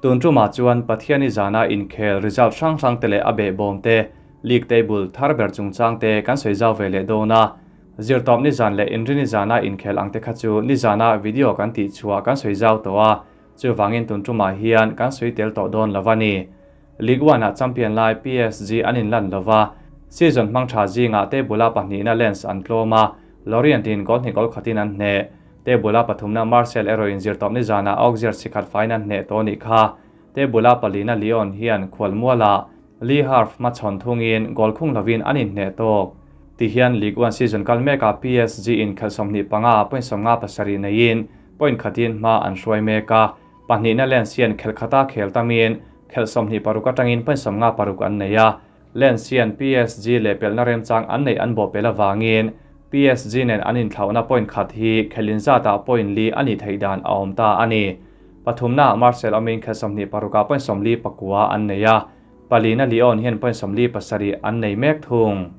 Tun tumah chuan Pathiani zana inkhel result hrang hrang te leh a behbawm te, league table thar ber chungchang te kan sawi zau ve leh dawn a. Zirtawp nizan leh inrini zana inkhel ang te kha chu nizana video kan tih chhuah kan sawi zau tawh a, chuvangin tun tumah hian kan sawi tel tawh dawn lo a ni. Ligue 1-ah champion lai PSG an inlan lo va, season hmang tha zingah table-a pahnihna Lens an tlawm a, Lorient-in goal hnih goal khatin an hneh. Table-a pathumna Marseille erawhin zirtawp nizanah Auxerre sikhat faiin an hneh tawh a nih kha. Table-a palina Lyon hian khualmualah Le Havre hmachhawn thungin goal khung lovin an inhneh tawk. Tihian Ligue 1 season kal mekah PSG in khelh 25 ah point 57 neiin point khatin hma an hruai mek a. Pahnihna Lens hian khelh khata khel tamin khelh 26 atangin point 56 an nei a. Lens hian PSG leh pelhna remchang an neih an bawhpelh avangin PSG nen an inthlauhna point khat hi khelh inzatah point li a nih theih dan a awm ta a ni. Pathumnaah Marseille awmin khelh 26 ah point 49 an nei a, palina Lyon hian point 47 an nei mek thung.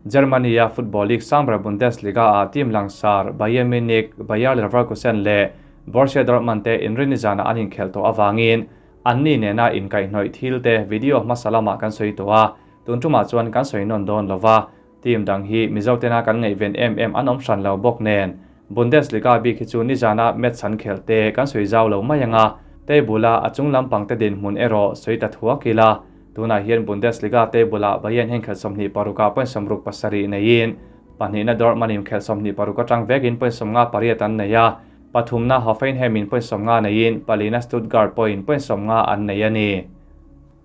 Germany-a Football League sangber Bundesliga-ah team langsar Bayern Munich, Bayer Leverkusen leh Borussia Dortmund te inrinni zanah an inkhelh tawh avangin anni nena inkaihhnawih thil te video hmasa lamah kan sawi tawh a, tun tumah chuan kan sawi nawn dawn lo va, team dang hi Mizo tena kan ngaihven em em an awm hran lo bawk nen Bundesliga bik hi chu nizana match an khelh te kan sawi zau lo mai ang a, table-a a chung lampang te dinhmun erawh sawi ta thuak ila. Tunah hian Bundesliga table-ah Bayern hian khelh 26 ah point 67 neiin pahnihna Dortmund in khelh 26 atang vekin point 58 an nei a, pathumna Hoffenheim in point 50 neiin palina Stuttgart pawhin point 50 an nei a ni.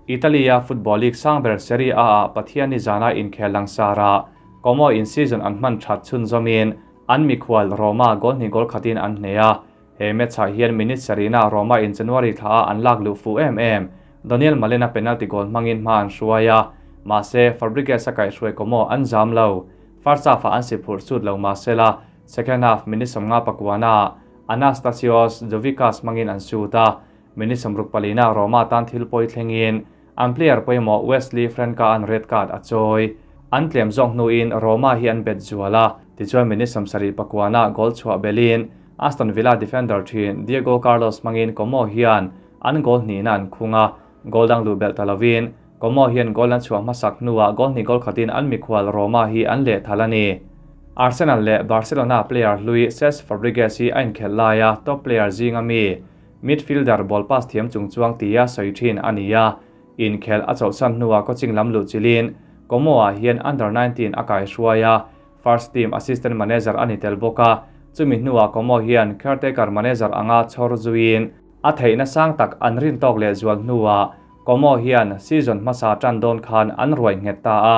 Italy-a football league sang ber Serie A-ah Pathianni zana inkhel langsarah Como in season an hman that chhunzawmin an mikhual Roma goal hnih goal khatin an hneh a. He match-ah hian minute sarihna Roma in January thlaah an lak luh fuh em em. Daniel Malen-a penalty goal hmangin hma an hruai a, mahse Fabregas-a kaihhruai Como an zam lo. First half-ah an si phurh sut lo mahsela second half minute 50 pakuana Anastasios Douvikas hmangin an shoot a, minute 64 na Roma tan thil pawi thlengin an player pawimawh Wesley Franca-a'n red card a chawi. An tlem zawk hnuin Roma hi an bet zual a, tichuan minute 79 na goal chhuah belin Aston Villa defender thin Diego Carlos hmangin Como hian an goal hnihna an khung a, goal dang luh belh ta lovin Como hian goal an chhuah hmasak hnuah goal hnih goal khatin an mikhual Roma hi an lehthal a ni. Arsenal leh Barcelona player hlui Cesc Fabregas hi a inkhelh laia top player zinga mi midfielder ball pass thiam chungchuang tia sawi thin a ni a, inkhelh a chawlhsan hnuah coaching lam luh chilin Como-ah hian under 19 a kaihruai a, First team assistant manager a ni tel bawk a, chumi hnuah Como hian caretaker manager anga chhawr zuiin a theihna sang tak an rin tawk leh zual hnuah Como hian season hmasa tan dawn khan an ruai nghet ta a.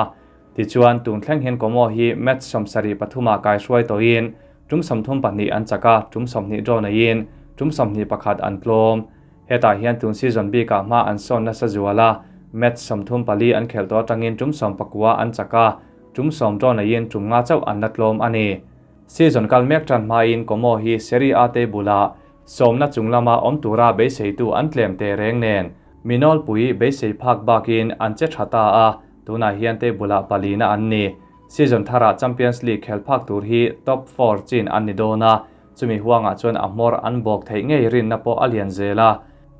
Tichuan, tun thleng hian Como hi match 73 ah kaihruai tawhin tum 32 an chak a, tum 20 draw neiin tum 21 an tlawm. Hetah hian tun season bikah hma an sawn nasa zual a, match 34 an khelh tawh atangin tum 19 an chak a, tum 10 draw neiin tum nga chauh an la tlawm a ni. Season kal mek tan hmain Como hi Serie A table-ah sawmna chung lama awm tura beiseitu an tlem teh reng nen mi nawlpui beisei phak bakin an che tha ta a, tunah hian table-ah palina an ni. Season tharah Champions League khel phak tur hi top four chin an ni dawn a, chumi huangah chuan a hmawr an bawk theih ngei rinna pawh a lian zel a,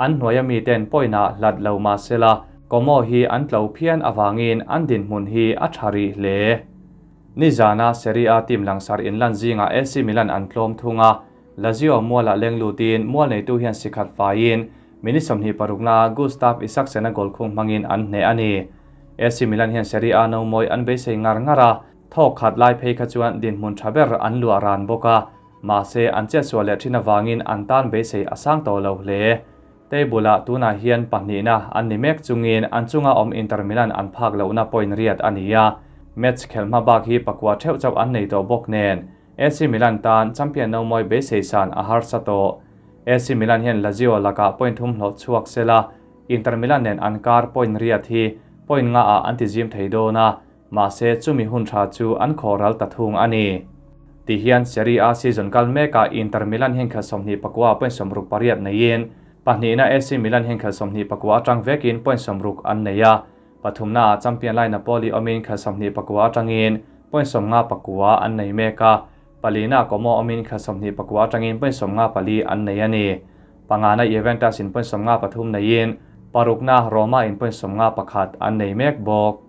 an hnuaia miten point-ah hlat lo mahsela Como hi an tlo phian avangin an dinhmun hi a tha rih hle. Nizana Serie A team langsar inlan zingah AC Milan an tlawm thung a, Lazio mualah leng lutin mual neitu hian sikhat faiin minute 26 na Gustav Isaksen-a goal khung hmangin an hneh a ni. AC Milan hian Serie A no mawi an beisei ngar ngar a, thawk khat lai phei kha chuan dinhmun tha ber an luah ran bawk a, mahse an chetsuah leh thin avangin an tan beisei a sang tawh lo hle. Table-ah tunah hian pahnihna an ni mek chungin an chunga awm Inter Milan an phak lohna point riat a ni a, match khelh hma bak hi pakua theuh chauh an nei tawh bawk nen AC Milan tan champion no mawi beisei san a harsa tawh. AC Milan hian Lazio lakah point thum hlawh chhuak sela Inter Milan nen an kar point riat hi point nga ah an ti zim thei dawn a, mahse chumi hun tha chu an khawhral ta thung a ni. Ti hian Serie A season kal mekah Inter Milan hian khelh 29 point 68 neiin pahnihna AC Milan hian khelh 29 atang vekin point 60 an nei a, pathumna ah champion lai Napoli awmin khelh 29 atangin point 59 an nei mek a, palina Como awmin khelh 29 atangin point 54 an nei a ni. Pangana Juventus in point 53 neiin parukna Roma in point 51 an nei mek bawk.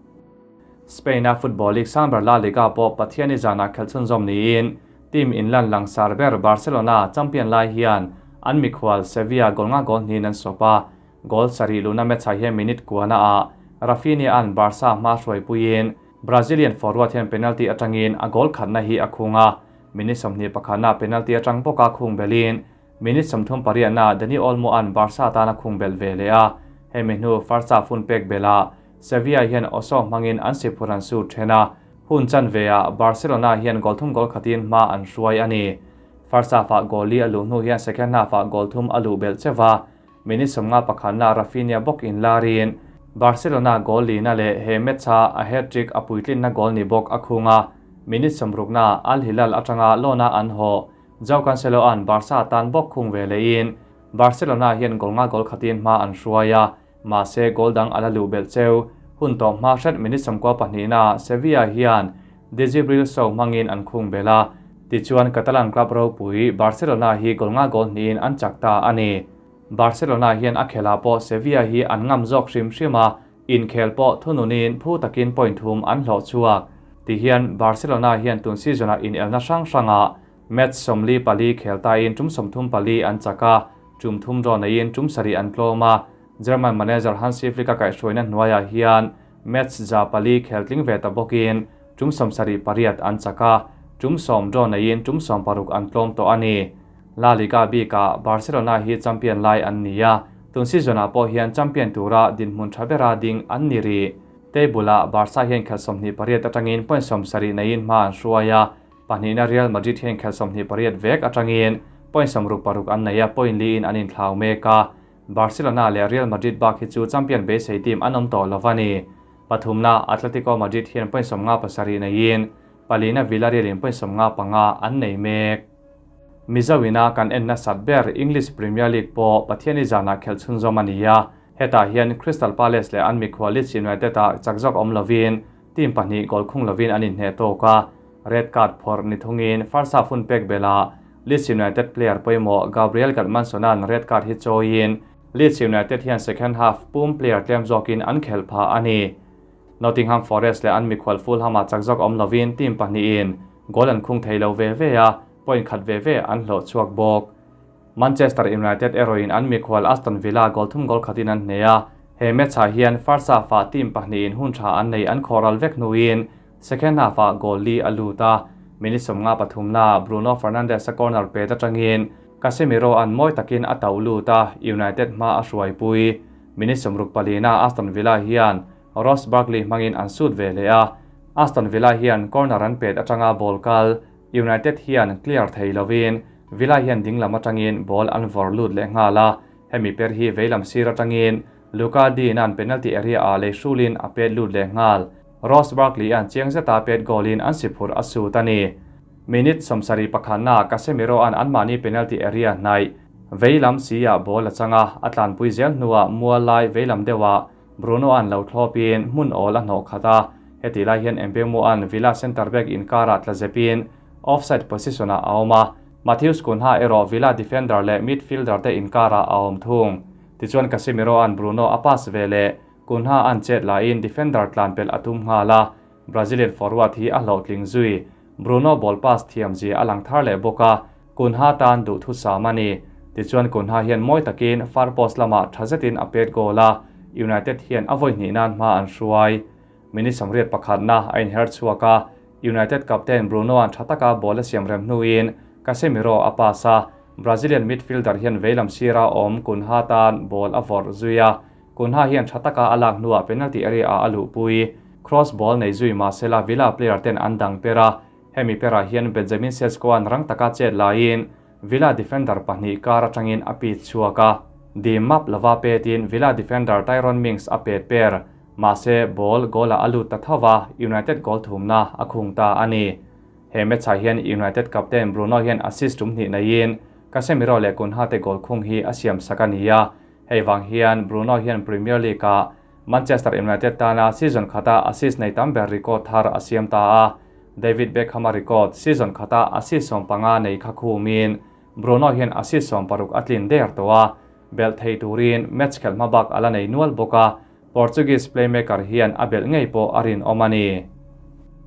Spain a Football League sang ber La Liga pawh Pathianni zanah khelh chhunzawm niin team inlan langsar ber Barcelona champion lai hian an mikhual Sevilla goal nga goal hnihin an sawp a, goal sarih luhna match ah hian minute kuana ah Raphinha an Barca hma hruaipuiin Brazilian forward hian penalty atangin a goal khatna hi a khung a, minute 21 ah penalty atang bawka khung belhin Minute 38 na Dani Olmo an Barca tana khung bel ve leh a, hemi hnu first half hun pek bela Sevilla hian Oso hmangin an si phur an su then a, hun chan ve ah Barcelona hian goal thum goal khatin hma an hruai a ni. First half ah goal li a luh hnu hian second half ah goal thum a luh belh cheva, minute 51 na Raphinha bawk in larin Barcelona goal li na leh he match a a hat-trick a puitlin na goal ni bawk a khung a, minute 60 na Al Hilal atanga lawna an haw Joao Cancelo an Barca tan bawk khung ve lehin Barcelona hian goal nga goal khatin hma an hruai a, mahse goal dang ala luh belh cheu. Hun tawh hma hret minute 92 na Sevilla hian Djibril Sow hmangin an khung bela, tichuan Catalan club ropui Barcelona hi goal nga goal hnihin an chak ta a ni. Barcelona hian a khela pawh Sevilla hi an ngam zawk hrim hrim a, inkhel pawh thununin phu takin point thum an hlawh chhuak. Ti hian Barcelona hian tun season ah in elna hrang hranga match 44 khel ta in tum 34 an chaka, tum thum draw neiin tum sarih an tlawm a. German manager Hansi Flick a kaihhruaina hnuaiah hian match 4 khel tling ve ta bawkin tum 78 an chaka, tum 10 draw neiin tum 16 an tlawm tawh a ni. La Liga bika Barcelona hi champion lai an ni a, tun season ah pawh hian champion tura dinhmun tha bera ding an ni ri. Table ah Barca hian khel 28 atangin point 70 neiin hma an hruai a, pahnihna Real Madrid hian khel 28 vek atangin point 66 an nei a, point li in an inthlau mek a. Barcelona leh Real Madrid bak hi chu champion beisei team an awm tawh lo a ni. Pathumna Atletico Madrid hian point 57 neiin palina Villarreal in point 55 an nei mek. Mizawina kan enna sat ber English Premier League pawh Pathianni zanah khelh chhunzawm a ni a, hetah hian Crystal Palace leh an mikhual Leeds United ah chak zawk awm lovin team pahnih goal khung lovin an inhne tawk a, red card phawrh ni thungin first half hun pek bela Leeds United player pawimawh Gabriel Gudmundsson-a'n red card hi chawiin Leeds United hian second half pum player tlem zawkin an khelh phah a ni. Nottingham Forest leh an mikhual Fulham ah chak zawk awm lovin team pahnihin goal an khung thei lo ve ve a, point khat ve ve an hlawh chhuak bawk. Manchester United erawhin an mikhual Aston Villa goal thum goal khatin an hne a, he match ah hian first half ah team pahnihin hun tha an nei an khawral vek hnuin second half ah goal li a lut a, minute 53 na Bruno Fernandes a corner pet atangin Casemiro an mawi takin a tauh lut a, United hma a hruaipui. Minute 64 na Aston Villa hian Ross Barkley hmangin an sut ve leh a, Aston Villa hian corner an pet atanga ball kal United hian clear thei lovin Villa hian dinglam atangin ball an vawr lut leh nghal a, hemi per hi veilam sir atangin Luca Dean an penalty area ah lei hrulin a pet lut leh nghal. Ross Barkley an chiang zeta pet goal in an si phur a sut a ni. Minute 71 na Casemiro an anmahni penalty area hnaih veilam si ah ball a changa, a tlanpui zel hnuah mual lai veilam deuhah Bruno an lo thlawpin hmun awl a hnawh khat a, heti lai hian Mbeumo an Villa centre back inkarah tla zepin offside position ah a awm a, Matheus Cunha erawh Villa defender leh midfielder te inkarah a awm thung. Tichuan Casemiro an Bruno a pass ve leh Cunha an chet laiin defender tlan pelh a tum nghal a, Brazilian forward hi a hlawhtling zui. Bruno ball pass thiam zia a lang thar leh bawk a, Cunha tan duh thu sam a ni. Tichuan Cunha hian mawi takin far post lamah tha zetin a pet goal a, United hian a vawi hnih nan hma an hruai. Minute 81 na a inher chhuak a, United captain Bruno an tha taka ball a siam rem hnuin Casemiro a pass a, Brazilian midfielder hian veilam sira awm Cunha tan ball a vawrh zui a, Cunha hian tha taka a lak hnuah penalty area ah a luhpui. Cross ball nei zui mahsela Villa player ten an dang per a, hemi perah hian Benjamin Sesko an rang taka chet laiin Villa defender pahnih kar atangin a pit chhuak a, dim map lova petin Villa defender Tyrone Mings a pet per, mahse ball goal ah a lut ta thova, United goal thumna a khung ta a ni. He match ah hian United captain Bruno hian assist tum hnih neiin Casemiro leh Cunha te goal khung hi a siam sak a ni a, hei wang hian Bruno hian Premier League ah Manchester United tana season khata assist nei tam ber record thar a siam ta a, David Beckham a record season khata assist 15 nei kha khumin. Bruno hian assist 60 a tlin der tawh a, belh thei turin match khelh hma bak a la nei nual bawk a, Portuguese playmaker hian a belh ngei pawh a rinawm a ni.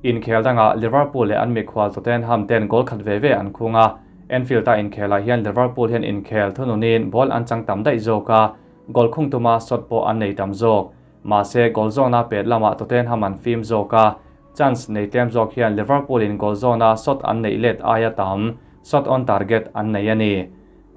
Inkhel dangah Liverpool leh an mikhual Tottenham ten goal khat ve ve an khung a, Anfield-a inkhelah hian Liverpool hian inkhel thununin ball an chang tam daih zawk a, goal khung tuma shot pawh an nei tam zawk. Mahse, goal zawna pet lamah Tottenham an fim zawk a, chance nei tlem zawk hian Liverpool in goal zawna shot an neih let aia tam shot on target an nei a ni.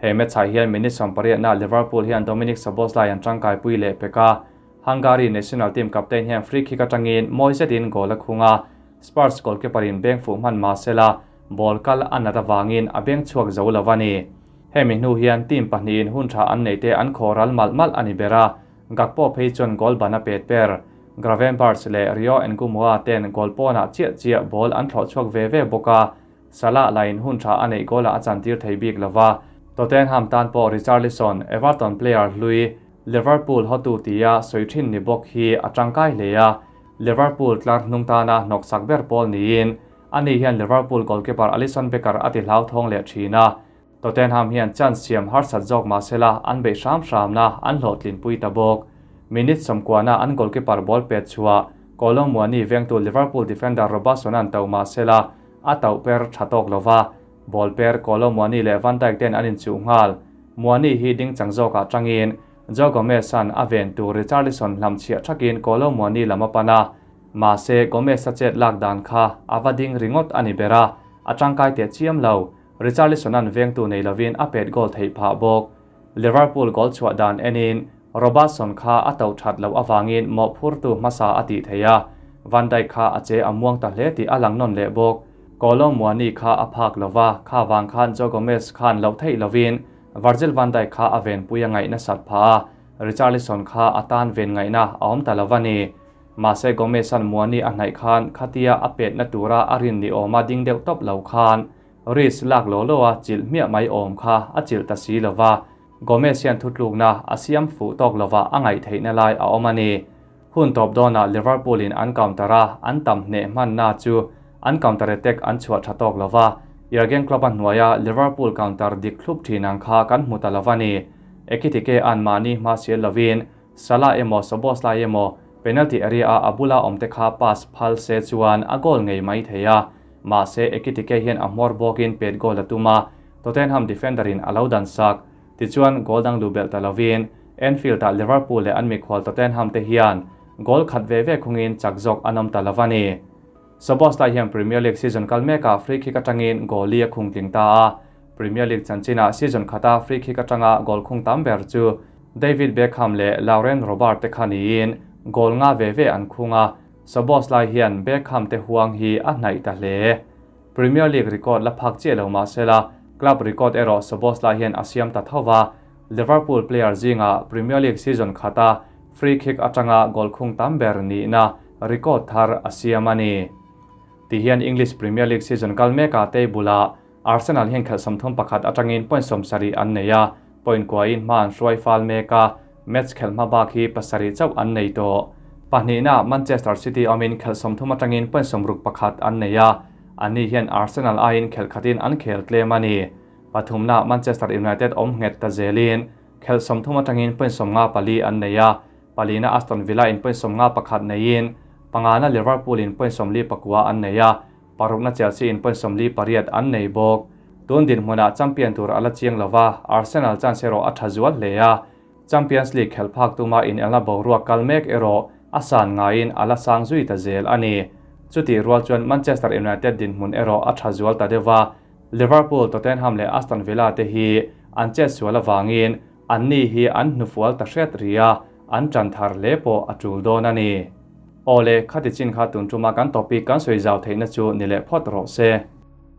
He match-ah hian minute 80 na Liverpool hian Dominik Szoboszlai an tangkaipui leh pek a, Hungary national team captain hian free kick atangin mawi zetin goal a khung a, Spurs goalkeeper in beng fuh hman mah sela ball kal a nat avangin a beng chhuak zo lo a ni. Hemi hnu hian team pahnihin hun tha an nei te an khaw ral malh malh a ni ber a, Gakpo phei chuan goal ban a pet per. Gravenberch leh Rio Ngumoha ten goal pawnah chiah chiah ball an thlawh chhuak ve ve bawk a, Salah lain hun tha a neih goal-ah a chantir thei bik lo va. Tottenham tan pawh Richarlison, Everton player hlui, Liverpool hotu tia sawi thin ni bawk hi a tangkai hle a, Liverpool tlar hnung tana hnawksak ber pawl niin ani hian Liverpool goalkeeper Alisson Becker a ti hlauthawng leh thin a. Tottenham hian chance siam harsat zawk mahsela an beih hram hramna an hlawhtlinpui ta bawk. Minute 90-na an goalkeeper ball pet chhuah Kolo Muani vengtu Liverpool defender Robertson-a'n to mahsela a tauh per tha tawk lova, ball per Kolo Muani leh Van Dijk ten an inchuh nghal. Muani hi ding chang zawkah tangin Joe Gomez-a'n a ven tur Richarlison hlam chhiah thakin Kolo Muani lam a pan a, mahse Gomez-a chet lak dan kha a va ding ringawt a ni ber a, a tangkai teh chiam lo. Richarlison-a'n vengtu nei lovin a pet goal theih phah bawk. Liverpool goal chhuah dan enin Robertson kha a to that loh avangin mawhphurtu hmasa a tih thei a, Van Dijk kha a che a muang ta hle tih a lang nawn leh bawk. Kolo Muani kha a phak lova, kha vang khan Joe Gomez khan loh theih lovin Virgil van Dijk kha a venpui a ngaih nasat phah a, Richarlison kha a tan ven ngaihna a awm ta lo a ni. Mahse Gomez-a'n Muani a hnaih khan khatia a petna tura a rin ni awma ding deuh tawp lo khan risk lak law law a chilh hmiah mai awm kha a chilh ta si lova, Gomez hian thutlukna a siam fuh tawk lova a ngaih theihna lai a awm a ni. Hun tawp dawnah Liverpool in an counter a, an tam hneh hmanna chu an counter attack an chhuah tha tawk lova, Jurgen Klopp-a hnuaia Liverpool counter dik thlup thin ang kha kan hmu ta lova ni. Ekitike an mahni hma sial lovin Salah emaw Szoboszlai emaw penalty area-a a bula awmte kha pass phal se chuan a goal ngei mai thei a, mahse Ekitike hian a hmawr bawkin pet goal a tum a, Tottenham defender-in a lo dan sak. Tichuan goal dang luh belh ta lovin Anfield-ah Liverpool leh an mikhual Tottenham te hian goal khat ve ve khungin chak zawk an awm ta lo a ni. Szoboszlai hian Premier League season kal mekah free kick atangin goal li a khung tling ta a, Premier League chanchinah season khata free kick atanga goal khung tam ber chu David Beckham leh Lauren Robert te kha niin goal nga ve ve an khung a, Szoboszlai hian Beckham te huang hi a hnaih ta hle. Premier League record la phak chiah lo mahsela club record erawh Szoboszlai hian a siam ta tho va, Liverpool player zingah Premier League season khata free kick atanga goal khung tam ber nihna record thar a siam a ni. Tihian English Premier League season kal mekah table-ah Arsenal hian khelh 31 atangin point 70 an nei a, point kuain hma an hruai fal mek a, match khelh hma bak hi 7 chauh an nei tawh. Pahnihna Manchester City awmin khelh 30 atangin point 61 an nei a, anni hian Arsenal aiin khelh khatin an khel tlem a ni. Pathumna Manchester United awm nghet ta zelin khelh 30 atangin point 54 an nei a, palina Aston Villa in point 51 neiin pangana Liverpool in point 49 an nei a, parukna Chelsea in point 48 an nei bawk. Tun din hmunah champion tur ala chiang lova, Arsenal chance erawh a tha zual hle a, Champions League khelh phak tuma in elna boruak kal mek erawh a san ngaiin ala sang zui ta zel a ni. Chuti rual chuan Manchester United din hmun erawh a tha zual ta deuha, Liverpool, Tottenham leh Aston Villa te hi an chet sual awangin an ni hi an hnufual ta hret ria, an tan thar hle pawh a tul dawn a ni. Awle, khati chin kha tun tuma kan topic kan sawi zau theihna chu ni leh phawt rawh se.